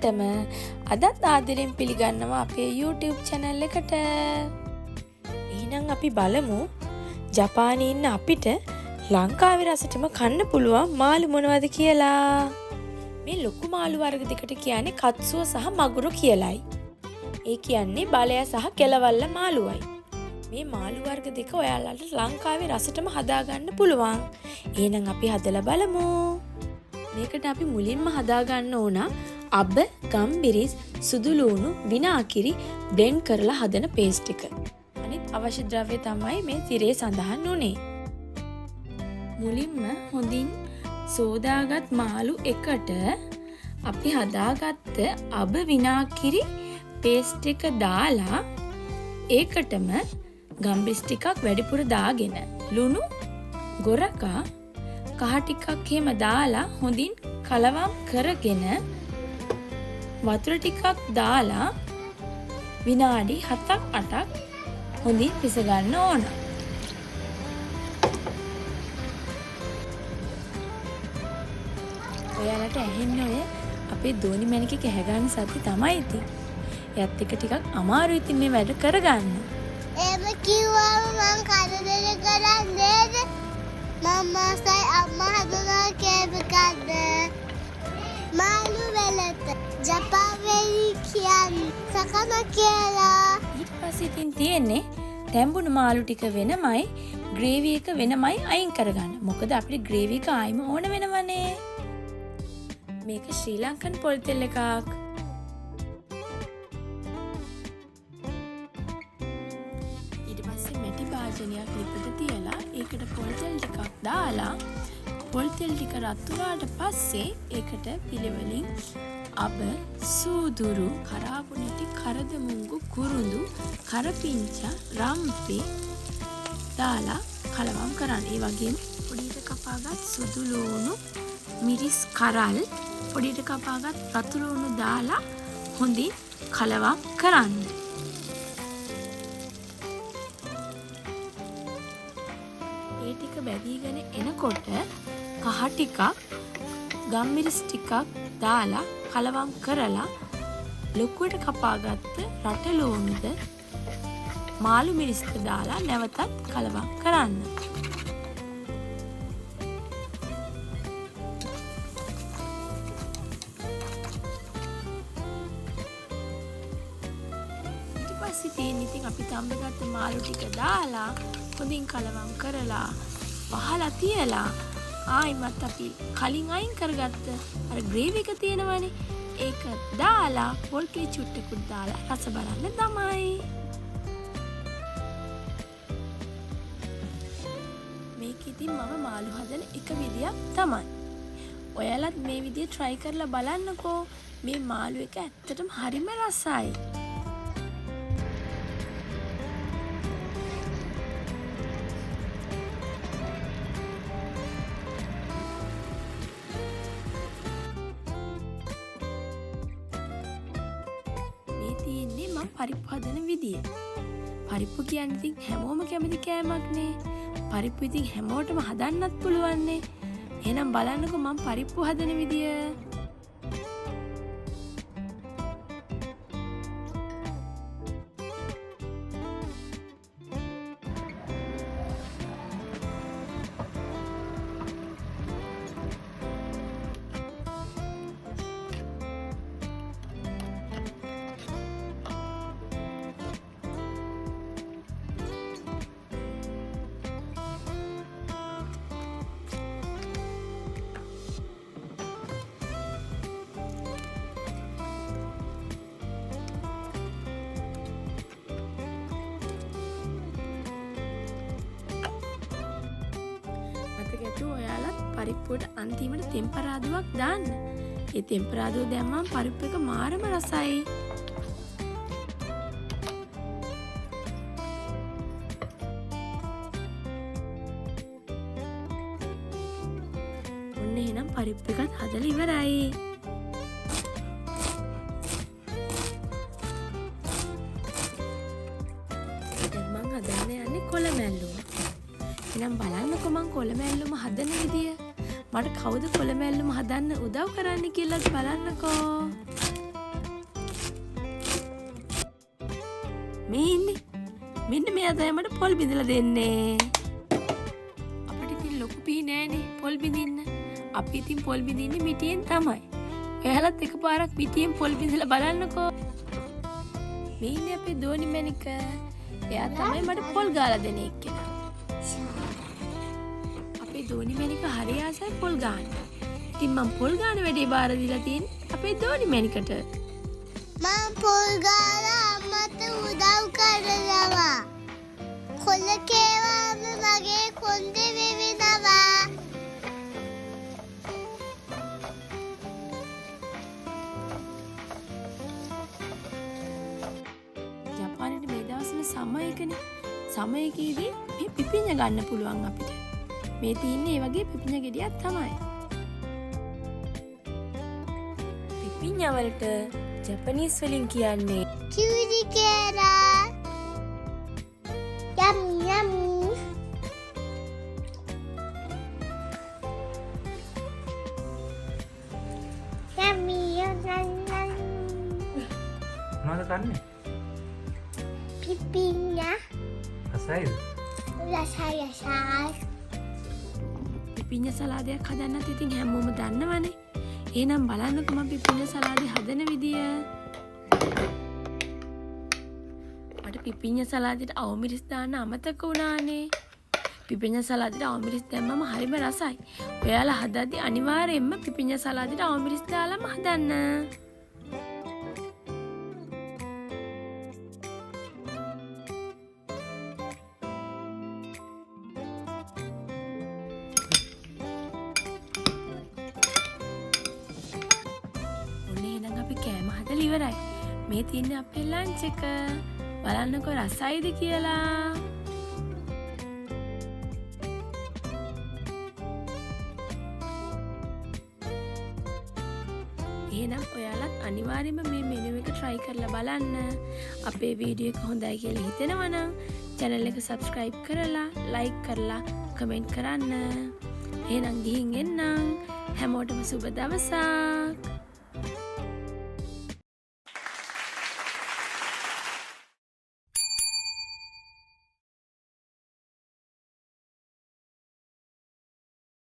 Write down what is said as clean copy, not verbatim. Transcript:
හැමෝටම අදත් ආදරෙන් පිළිගන්නවා අපේ YouTube channel එකට. එහෙනම් අපි බලමු ජපානයේ ඉන්න අපිට ලංකාවේ රසටම කන්න පුළුවන් මාළු මොනවද කියලා. මේ ලොකු මාළු වර්ග දෙකට කියන්නේ කත්සුව සහ මගුරු කියලයි. ඒ කියන්නේ බලය සහ කෙලවල්ල මාළුවයි. මේ මාළු වර්ග දෙක ඔයාලට ලංකාවේ රසටම හදාගන්න පුළුවන්. එහෙනම් අපි හදලා බලමු. මේකට අපි මුලින්ම හදාගන්න ඕන අබ, ගම්බිරිස්, සුදු ලූණු, විනාකිරි බ්ලෙන්ඩ් කරලා හදන පේස්ට් එක. අනිත් අවශ්‍ය ද්‍රව්‍ය තමයි මේ තිරේ සඳහන් වුණේ. මුලින්ම හොඳින් සෝදාගත් මාළු එකට අපි හදාගත්ත අබ විනාකිරි පේස්ට් එක දාලා ඒකටම ගම්බිරිස් ටිකක් වැඩිපුර දාගෙන ලුණු, ගොරකා, කහ ටිකක් එහෙම දාලා හොඳින් කලවම් කරගෙන වතුර ටිකක් දාලා විනාඩි 7ක් 8ක් හොඳින් පිස ගන්න ඕන. ඔයාලට ඇහෙන්නේ ඔය අපේ දෝනි මැණිකේ කැහ ගන්න සද්ද තමයි ඉතින්. එයත් එක්ක ටිකක් අමාරුයි ඉතින් මේ වැඩ කරගන්න. එහෙම කිව්වම මං කරදර කරන්නේ නේද? මම ආසයි අම්මා හදනවා කෑම කන්න. මාළු වෙලට ජපාන් කියන්නේ සකන කියලා. ඊට පස්සේ ඉතින් තියෙන්නේ තැඹුණු මාළු ටික වෙනමයි ග්‍රේවි එක වෙනමයි අයින් කරගන්න. මොකද අපිට ග්‍රේවි එක ආයිම ඕන වෙනවනේ. මේක ශ්‍රී ලංකන් පොල් තෙල් එකක්. ඊට පස්සේ මැටි භාජනයක් ලිපට තියලා ඒකට පොල් තෙල් ටිකක් දාලා පොල් තෙල් ටික රත් වුණාට පස්සේ ඒකට පිළිවෙලින් අබ, සූදුරු, කරාබු නැටි, කරද මුංගු, කුරුඳු, කරපිංචා, රම්පෙ දාලා කලවම් කරන්න. ඒ වගේම පොඩියට කපාගත් සුදු ලූණු, මිරිස් කරල්, පොඩියට කපාගත් රතු ලූණු දාලා හොඳින් කලවම් කරන්න. ඒ ටික බැදීගෙන එනකොට කහ ටිකක්, ගම්මිරිස් ටිකක් දාලා කලවම් කරලා ලොකුවට කපාගත්ත රට ලූණුද මාළු මිරිස්ද දාලා නැවතත් කලවම් කරන්න. ඊට පස්සේ තියෙන ඉතින් අපි තම්බගත්ත මාළු ටික දාලා හොඳින් කලවම් කරලා වහලා තියලා ආයිමත් අපි කලින් අයින් කරගත්ත අර ග්‍රේවි එක තියෙනවනේ ඒක දාලා පොල් කිරි චුට්ටකුත් දාලා රස බලන්න තමයි. මේක ඉතින් මම මාළු හදන එක විදියක් තමයි. ඔයාලත් මේ විදිය try කරලා බලන්නකෝ. මේ මාළු එක ඇත්තටම හරිම රසයි. මේ තියෙන්නේ මං පරිප්පු හදන විදිය. පරිප්පු කියන්නේ ඉතින් හැමෝම කැමති කෑමක්නේ. පරිප්පු ඉතින් හැමෝටම හදන්නත් පුළුවන්නේ. එහෙනම් බලන්නකෝ මං පරිප්පු හදන විදිය. මතක ඇතුව ඔයාලත් පරිප්පුවට අන්තිමට තෙම්පරාදුවක් දාන්න. ඒ තෙම්පරාදුව දැම්මම පරිප්පු එක මාරම රසයි. ඔන්න එහෙනම් පරිප්පු එකත් හදලා ඉවරයි. දැන් මං හදන්න යන්නේ කොළ මැල්ලුම. එහෙනම් බලන්නකෝ මං කොළ මැල්ලුම හදන විදිය. මට කවුද කොළ මැල්ලුම හදන්න උදව් කරන්නේ කියලාත් බලන්නකෝ. මේ ඉන්නේ. මෙන්න මෙයා තමයි මට පොල් බිඳලා දෙන්නේ. අපිට ඉතින් ලොකු පිහි නෑනේ පොල් බිඳින්න. අපි ඉතින් පොල් බිඳින්නේ මිටියෙන් තමයි. ඔයාලත් එකපාරක් මිටියෙන් පොල් බිඳලා බලන්නකෝ. මේ ඉන්නේ අපේ දෝනි මැනික. එයා තමයි මට පොල් ගාලා දෙන එක්කෙනා. අපේ දෝනි මැනික හරි ආසයි පොල් ගාන්න. ඉතින් මං පොල් ගාන වැඩේ බාර දීලා තියෙන්නේ අපේ දෝනි මැනිකට. මං පොල් ගාලා අම්මට උදව් කරනවා. කොළ කේවාම මගේ කොණ්ඩේ වෙවෙනවා. ජපානයේ මේ දවස්වල සමයකනේ. සමයකදී මේ පිපිඤ්ඤ ගන්න පුළුවන් අපිට. මේ තියෙන්නේ ඒ වගේ පිපිඤ්ඤ ගෙඩියක් තමයි. පිපිඤ්ඤ වලට ජපනීස් වලින් කියන්නේ කිව්රි කියලා. යමි යමි. යමි යමි. මොනවද කන්නේ? පිපිඤ්ඤ. රසයිද? රසයි රසයි. පිපිඤ්ඤ සලාදයක් හදන්නත් ඉතින් හැමෝම දන්නවනේ. එහෙනම් බලන්නකෝ මම පිපිඤ්ඤ සලාදේ හදන විදිය. මට පිපිඤ්ඤ සලාදෙට අවමිරිස් දාන්න අමතක වුණානේ. පිපිඤ්ඤ සලාදෙට අවමිරිස් දැම්මම හරිම රසයි. ඔයාලා හදද්දි අනිවාර්යයෙන්ම පිපිඤ්ඤ සලාදෙට අවමිරිස් දාලාම හදන්න. ඔන්න එහෙනම් අපි කෑම හදලා ඉවරයි. මේ තියෙන්නේ අපේ ලන්ච් එක. බලන්නකෝ රසයිද කියලා. එහෙනම් ඔයාලත් අනිවාර්යයෙන්ම මේ මෙනු එක try කරලා බලන්න. අපේ වීඩියෝ එක හොඳයි කියලා හිතෙනවා නම් channel එක subscribe කරලා, like කරලා, comment කරන්න. එහෙනම් ගිහින් එන්නම්. හැමෝටම සුබ දවසක්.